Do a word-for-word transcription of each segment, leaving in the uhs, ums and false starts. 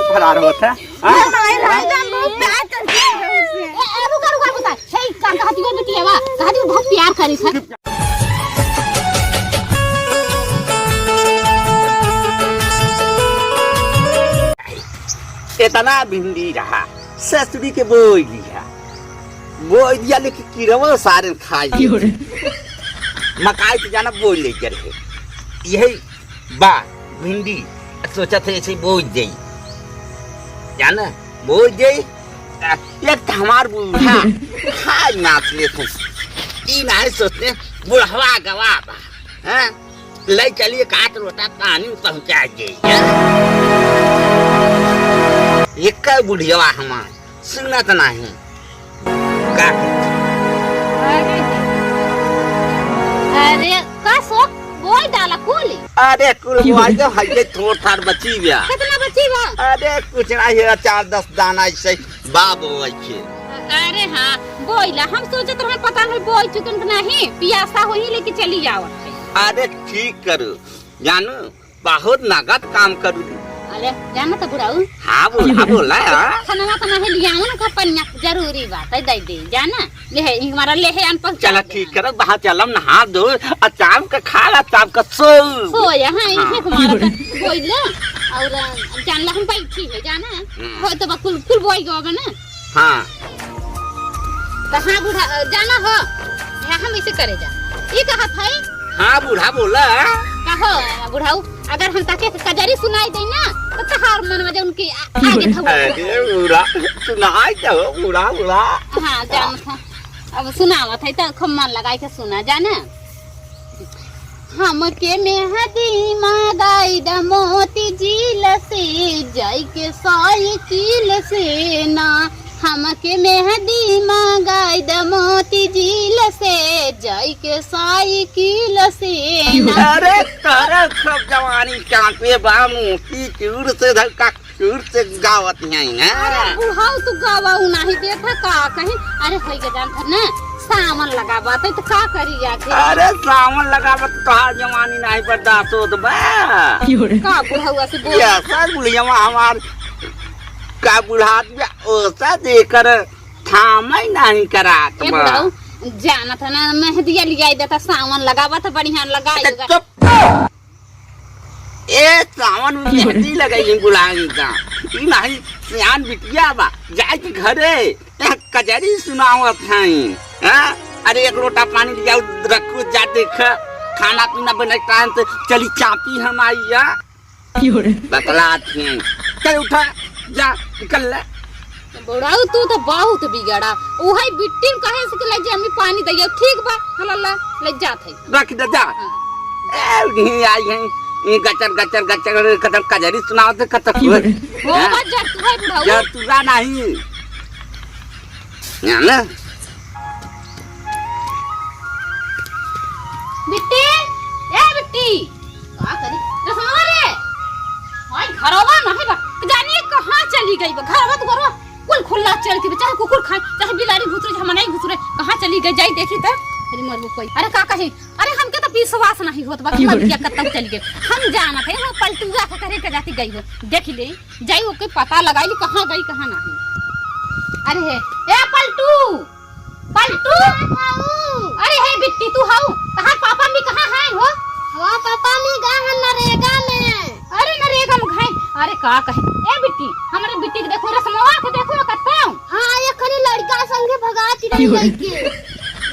फरार होत है। हाँ? ए, ए, रुका, रुका, रुका। हे, का कहती हो बिटिया, वाह, कहती हो बहुत प्यार करी था। इतना भिंडी रहा, ससुरी के बोई लिया, बोई दिया, लेकिन किरवा सारे खाई। क्यों रे? मकाई के जाना बोई लेकर है, यही बा भिंडी, सोचत है ऐसे बोई जाई, जाना बोई जाई। एक तो हमार बूढ़ा खाए नाच लेते, ई नहीं सोचते बुढ़वा गवा बा, हैं? ले चलिए, काट लोटा पानी पहुंचा दे। एक बुढ़िया हमार सुनत नहीं। का? अरे, का सो? बोल डाला कुल। अरे, कुल बोल दे, हइये थोड़ थाड़ बची बा। कितना बची बा? अरे, कुछ नहीं है, चार दस दाना ऐसे बा बोए के। अरे हाँ, बोइला, हम सोचत रहन पता नहीं बोई चुकन के नहीं, पियासा होई लेके चली आवत है। अरे ठीक करू, जानू, बहुत नगद काम करू। अरे जाना तो बुढ़ाऊ। हाँ बोला, हाँ बोला, हाँ। खाना तो नहीं लिया ना, का पनिया जरूरी बात है, दे दे, जाना, ले है, हमारा ले है अन पहुँचा चला दे। ठीक करे, बाहर चलम नहा दो, आ चाम का खा ला, चाम का सो। सो, यहाँ, हाँ। इहे हमारा का बोइला, और जान ला हम बैठी है, जाना, हम्म। हो तो बा कुल, कुल बोई गवा बा ना। हाँ। तो हाँ बूढ़ा, अ, जाना हो, हाँ, हम ऐसे करे जा। ई कहत है? हाँ बूढ़ा बोला। कहो बुढ़ाऊ, अगर हम ताके कजरी सुनाई दे ना, तो तहार मन में जो उनकी आ-, आगे था वो। अरे बूढ़ा, सुनाई दो बूढ़ा, बूढ़ा। हाँ, जान था। अब सुनावत है तो खूब मन लगाई के सुना, जाना। हमके मेहदी मांगाई द मोती झील से, जाई के साइकिल से ना। हमके मेहदी मांगाई द मोती झील से, जाई के साइकिल से ना। अरे तोरा सब जवानी कांपे बा मोती चूर से धक्का चूर से गावत हैं, हैं? अरे बुढ़ाऊ तू गावा उ नाही देख का कहीं। अरे होई के जान था ना, सावन लगावत है तो का करी आखिर? अरे सावन लगावत तोहार जवानी नाही बर्दाश्त होत बा। का बुढ़ाऊ ऐसे बोल? ये सर बुढ़िया हमार का बुढ़ात बा, ओसा देकर थामै नाही करात ए बा। बुढ़ाऊ, जानत है ना, मेहदिया लियाई देता, सावन लगावत बढ़िया लगाई अच्छा, होगा। चुप! ए सावन में मेहंदी लगाई बुलाई का। ई नाही सियान बिटिया बा, जाए के घरे, यहाँ कजरी सुनावत हैं। हाँ? अरे एक लोटा पानी लियाओ, रखो जा देख, खाना पीना बने टाइम से चली चापी हम आई या। बतलात हैं। चल उठा, जा, निकल ले। बुढ़ऊ तू तो बहुत बिगड़ा। उहई बिट्टी में कहे से कि ले जे हमें पानी दइयो, ठीक बा, हला ला, ले जात है। रख दे जा। हाँ। ए, उन्हीं आई हैं, ये गचर, गचर, गचर, कदम कजरी सुनाओ तो कतक हो। हो हाँ? बा जर तू है बुढ़ऊ। जर तू ना नहीं। यहाँ ना। बिट्टी, ए बिट्टी। का करी? रसनवा रे। हाय, घरवा नहीं बा। जानिए कहाँ चली गई बा? घरवा तो घरवा कुल खुला चलती बा। चाहे कुकुर खाए, चाहे बिलारी घुसरे, चाहे मनई घुसरे। कहाँ चली गई? जाई देखी त। अरे मरबो कोई। अरे का कही? अरे हमके तो विश्वास नहीं होत बा कि मर गया, कब तक चली गई। हम जानत है, वो पलटुआ के करे के जाती गई हो। देख ले, जाई ओके पता लगाई ली कहाँ गई, कहाँ नहीं। अरे हे, ए पलटू। पलटू? हाँ, हऊ। अरे हे बिट्टी, तू हऊ? तहार पापा मी कहाँ हैं हो? हमार पापा मी गए हैं नरेगा में। अरे नरेगा में गए? अरे का कहे? ए बिट्टी, हमरे बिट्टी के देखो, रसमवा के देखो, कत्ता? हाँ, ये खनी लड़का संगे भगाती रही लड़की।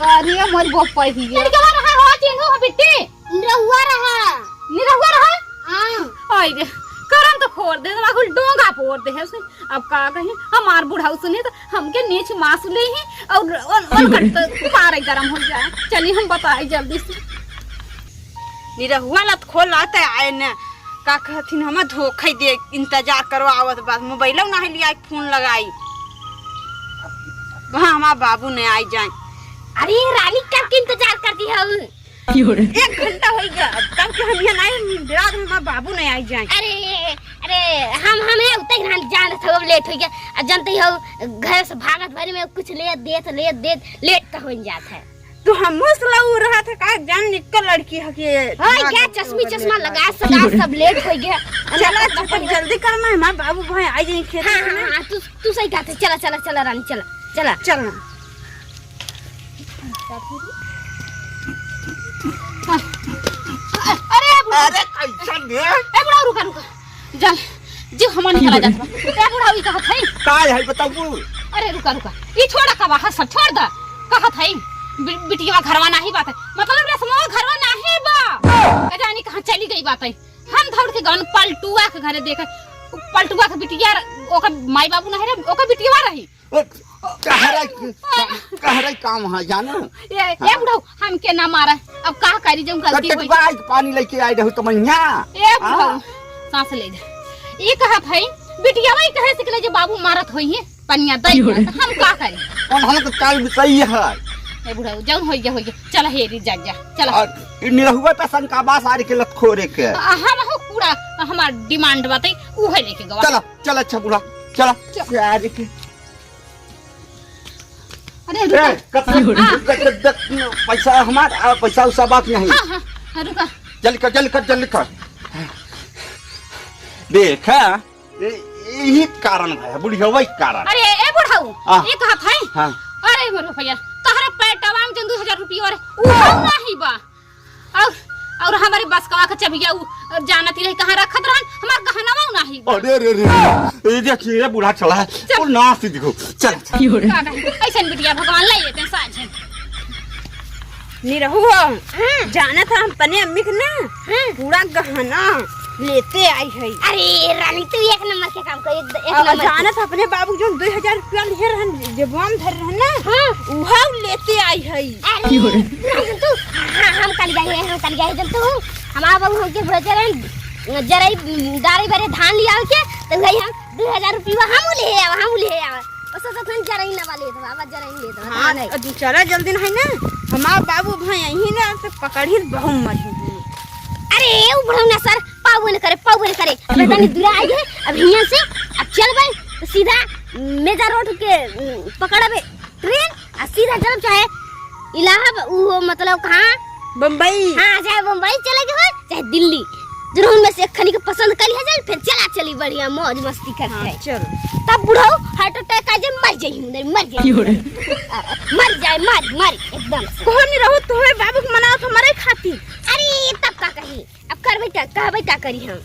अरे मोर बप्पा ही है। लड़का रहा हो, चिंगू हो बिट्टी? निरहुआ रहा। निरहुआ रहा? हाँ। आई रे, करम तो फोड़ दे, कुल डोंगा फोड़ दे है उसने। अब का कही, हमार बुढ़ऊ सुनी तो हमके नीच मास लेही और उन, उन कर तो पारे गरम हो जाए। चली हम बताई जल्दी से। निरहुआ लत खोल लाते आए न, का कहथिन हम धोखा दे, इंतजार करो आवत बा, मोबाइलो नाही लिया, फोन लगाई। वहाँ हमार बाबू ने आई जाए। अरे रानी कब के इंतजार करती है? एक घंटा हो गया, अब तब के हम यहाँ नहीं, रात में हमार बाबू नहीं आई जाए। अरे, अरे, हम, हम ये उतै रहन जान था, अब लेट हो गया। अब जानते ही हो, घर से भागत भरी में कुछ ले देत, ले देत, लेट तो हो जात है। तो हम मुसला उ रहा था का जान निकल लड़की हके। हाँ, क्या चश्मी चश्मा लगा सदा सब लेट हो गया। चला, चला, जल्दी कर, मैं हमार बाबू भाई आ जाए खेत हाँ, में। हाँ, हाँ, तू, तू सही कहते। चला, चला, चला रानी, चला, चला। चल ना। अरे, अरे, कैसन बे? ए, बुढ़ा, रुका, रुका। जा, जीव हमार निकला जात बा। ए बुढ़ऊ, ई कहत हई? काय है बताऊ? अरे रुका, रुका, ई छोड़ा, का बा, हंस, छोड़ द। कहत हई, बि-, बिटिया घरवा नाही बात है, मतलब रेशमवा घरवा नाही बा। का जानी कहाँ चली गई बात है। हम दौड़ के गवन पलटुआ के घरे देखे, पलटुआ के बिटिया, ओकर माई बाबू नाही रहे, ओकर बिटिया रही। ओ, कहरे, कहरे काम है, जानो? ए, ए हाँ। बुढ़ऊ, हमके ना मारा। अब का करी, जब गलती होई। बाइक पानी लेके आए रहू तो मैया। ए बुढ़ऊ, हाँ। सांस ले जा। ई कहत है, बिटिया वही कहे सिखले जे बाबू मारत होई है, पनिया दई, तो हम का करी? उन्होंने तो काल बिताई है। ए बुढ़ऊ, जौन होई गया, होई गया। चला हेरी जा, जा, चला। और ई निरहुआ पे शंका बा सारी के लतखोरे के। आ, हम हो पूरा हमार डिमांड बात है, उहे लेके गवा। चला, चला, अच्छा बूढ़ा, चला। चल। सारी के। अरे, रुका। ए, कत-, हाँ। कत-, कत-, पैसा हमार, आ, पैसा उसा बात नहीं। हाँ, हाँ, हाँ, रुका। जल्दी कर, जल्दी कर, जल्दी कर। देख, हाँ, ए, यही कारण है, बुढ़िया वही कारण। अरे, ए बुढ़ऊ, हाँ। ये कहत है? हाँ। अरे, मोर भैया, तहरे पैटवा में जौन दू हजार रुपया और उ हाँ। नहीं बा। और, और हमारे बसकवा के चबिया उ जानत ही रही कहाँ रखत रहन, हमार गहनवा नाही बा। अरे, अरे, अरे, अरे, ये देखिए, ये बूढ़ा चला है, चल। और नाच दिखो, चल, चल। का कही? ऐसन बिटिया भगवान ले लेते हैं साझे। निरहू हो, हाँ। जानत है हम अपने अम्मी के ना, हाँ। पूरा गहना लेते आई है। अरे रानी, तू एक नंबर के काम कर, एक, एक और नंबर के। जानत अपने बाबू जौन दो हजार रुपया लिहे रहन, जेबवा में धर रहन ना, हाँ। उहा लेते आई है। अरे, रानी, तू, हाँ, हम कल गए, हम कल गए, जब तू, हमारा बाबू हमके भेजे रहन, जरई, डारी बरे धान लिया के, तो वही हम दो हजार रुपया हम ले आवा, हम ले आवा। ओ सोचत हन जरई ना वाले तो, बाबा जरई ले दो, हाँ, नहीं। अब चला जल्दी नहीं ना, हमार बाबू भाई यहीं ना, तो पकड़ी बहुत मरी। अरे, उ बुढ़ऊ ना सर, पाऊ न करे, पाऊ न करे। अब तनी दूर आ गए, अब हियां से अब चलबे तो सीधा मेजा रोड के, उम, पकड़बे ट्रेन, आ सीधा चलब चाहे इलाहाबाद, उ मतलब कहाँ? बम्बई। हाँ, चाहे बम्बई चले के हो, चाहे दिल्ली। जरूर में से एक खनी के पसंद कर लिया जाए, फिर चला चली बढ़िया मौज मस्ती करते हाँ, हैं। चल। तब बुढ़ऊ heart attack आ जाए, मर जाई, मर जाई। क्यों रे? मर जाए, मर, मर, एकदम से। कहो नहीं रहो, तुम्हें बाबू के मनाओ तो मरे खाती। अरे, तब का कही? अब करबे का, कहबे का करी हम?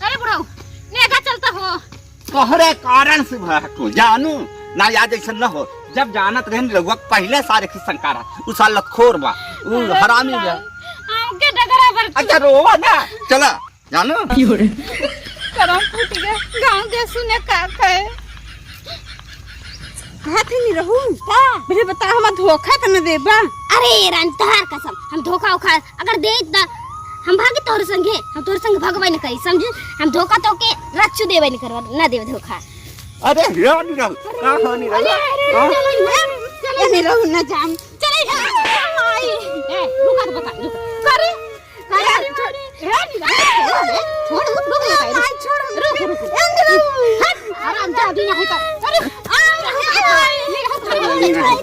अरे बुढ़ऊ, नेगा चलता हो। तोहरे कारण से भा तू जानू, ना याद ऐसा न हो। जब जानत रहन रहुआ पहले सारे की संकारा, उ साल लतखोर बा, उ अरे हरामी बा। हमके डगरा भर तू। अच्छा रोवा ना, चला, जानू। करम फूट गया, गाँव के सुने का कहे। कहत ही नहीं रहू। का? पहले बता, हमार धोखा त न देबा? अरे रानी, तोहार कसम, हम धोखा उखा अगर दे त हम भागी तोहरे संगे, हम तोहरे संगे भगबे न करी, समझी? हम धोखा तोके रच्चू देबे न करब, न देब धोखा। अरे, हे नहीं रहू, अरे, का हो नहीं रहू? अरे, अरे, हाँ? चलो, चलो, चलो। ए, नहीं रहू, न जाम। चलो, चलो, चलो, आई। ए, रुका तो बता, रुका। करे, करे, अरे, छोड़। ए, नहीं रहू, छोड़, रुक, रुक, रुक, रुक, रुक, रुक। ए, नहीं रहू। हट, आराम से अभी यहाँ का। अरे, आ, नहीं रहू, नहीं रहू, नहीं रहू।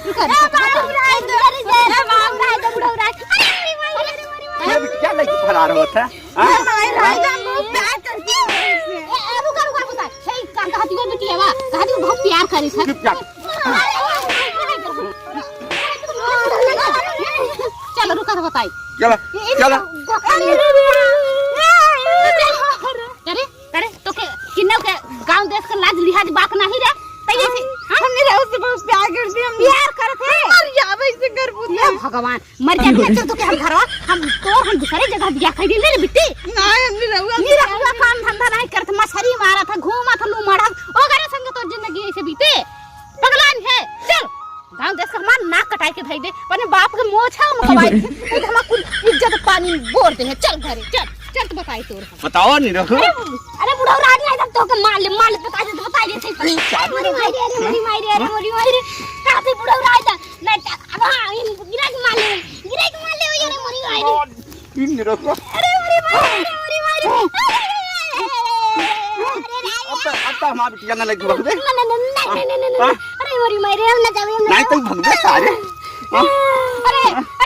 रुका, रुका, रुका। ए, बाबू राय, अरे, ए, बाबू राय, बुढ़ऊ राय। अरे, अरे, अरे, अरे, अरे। ये क्या लेके फरार होता है? हाँ? ए, माई, राजा बहुत प्यार करती है हमसे। ए, ए, रुका, रुका, रुका। हे, का कहती हो बिटिया बा? कहती हो बहुत प्यार करी था। चुपचाप। चलो, रुका तो बताई। चलो, ये, ये चलो। अरे, अरे, अरे। अरे, अरे, तो के, किन्नौ के गाँव देश के लाज लिहाज बात नहीं रे। तो ये से, हाँ? हमने राहुल से बहुत प्यार करती है, हम प्यार करत है। मर जावे इसे कर पूछे। हे भगवान, मर जा, बेचो तो के हम घरवा, हम तोर, हम दूसरे जगह बियाह कर दी, ले रे बिट्टी। ना, हमने रहुआ नहीं, रहुआ काम धंधा नहीं करत, मछरी मारत है, घूमत है, लूमड़ है, ओकरे संग तोर जिंदगी ऐसे बीते। पगलान है, चल। गाँव देश का हमार नाक कटाई के धई दे, अपने बाप के मोछा मुखवाई दे, नहीं तो हमार कुल इज्जत पानी बोर दे है। चल घरे, चल, चल तो बताई तोर हम। बताओ नहीं रहो। अरे, अरे बुढ़ऊ राज नहीं, तब तो के मार ले, मार ले, बताई दे, बताई दे, सही पर। अरे मोरी माई रे, अरे मोरी माई रे, अरे मोरी माई रे। कहाँ से बुढ़ऊ राज? मैं टा-, अब हाँ, इन गिरा के मार ले, गिरा के मार ले, अरे मोरी माई रे। इन गिरा के। अरे मोरी माई रे, अरे मोरी माई रे। अरे, अरे, अरे, अरे, अरे, अरे, अरे, अरे, अब तो, अब तो हमार बिटिया ना लगी, ना, ना, ना, ना, ना, ना, ना, ना, ना। हाँ? अरे, अरे, मरी माई रे, हम ना जावे, हम ना नहीं जावे। तो भगवे सारे। अरे, अरे,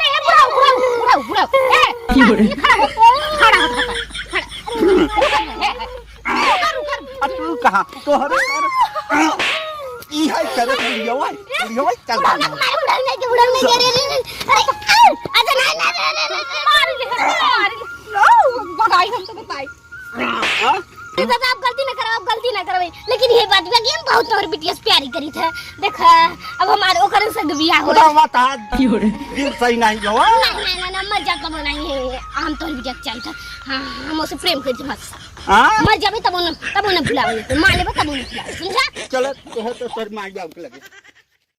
ए, बुढ़ाऊ, बुढ़ाऊ, बुढ़ाऊ, बुढ़ाऊ। ए, खड़ा हो, खड़ा हो, खड़ा। अरे, रुक, रुक। अब तू कहाँ? तोहरे, तोहरे। ई है करे बुढ़िया, बुढ़िया, चल। बुढ़ाऊ ना मारे, बुढ़ाऊ नहीं, बुढ़ाऊ नहीं, अरे, अरे, अरे, अच्छा, नहीं, नहीं, नहीं, नहीं, नहीं, मार दे, मार दे। भगाई हम तो बताई। हाँ? ए दादा, आप गलती ना करो, आप गलती ना करो, लेकिन ये बात बा कि हम बहुत तोहर बिटिया से प्यारी करी थे। देखा, अब हमारे ओकरे से बियाह हो। बताओ, बात आज दिल सही नहीं हो। नहीं, नहीं, नहीं, नहीं, मर जा, तब नहीं है, हम तोहर बिटिया के चाही था। हाँ, हम उसे प्रेम करी थे, मत। हाँ? मर जाबे तब उन्हें, तब उन्हें भुलावे, मार लेबे तब उन्हें भुलावे, समझा? चलो, तो है तो सर मार जाओ के लगे।